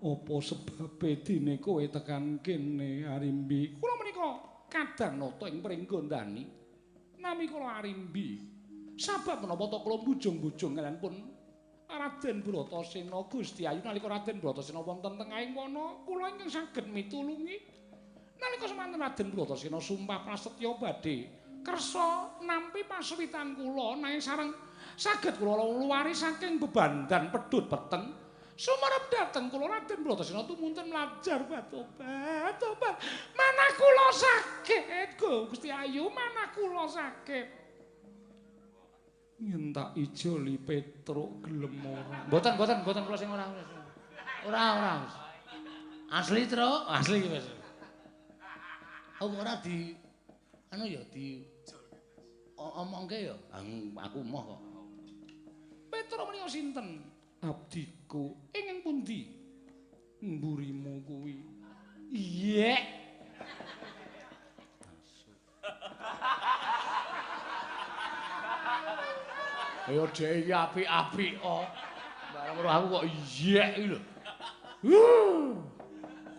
Apa sebabe dene kowe tekan kene Arimbi? Kula menika kadang nata ing Pringgondani. Nami kula Arimbi. Sabab menapa ta kula bujung-bujung kaliyan pun Raden Bratasena Gusti Ayu nalika Raden Bratasena wonten tengahing wana kula ingkang saged mitulungi. Nalika semanten Raden Bratasena sumpah prasetya badhe kersa nampi pasuwitan kula nanging sareng saged kula luwari saking bebandan pedhut peteng. Sumerep dhateng kula Raden Bratasena tumunten mlajar batobat tobat. Manah kula sakit Gusti Ayu, manah kula sakit. Yen tak ijoli Petruk gelem ora? Mboten, mboten, mboten kula sing ora. Ora, ora. Asli, Truk, asli iki wis. Aku ora di anu ya di omongke ya. Aku emoh kok. Petruk menika sinten? Abdiku. Ingkang pundi? Mburimu kuwi. Iya. Ayo dhek iki apik-apik kok. Bareng karo aku kok iyek iki lho.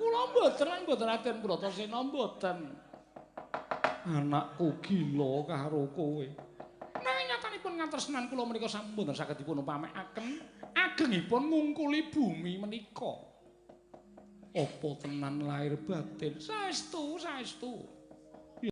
Kula mboten lan mboten Raden Bratasena mboten. Anakku gila karo kowe. Nanging nyatanipun ngatresnan kula menika sampun saged dipun upamekaken agengipun ngungkuli bumi menika. Apa tenan lahir batin? Saestu, saestu.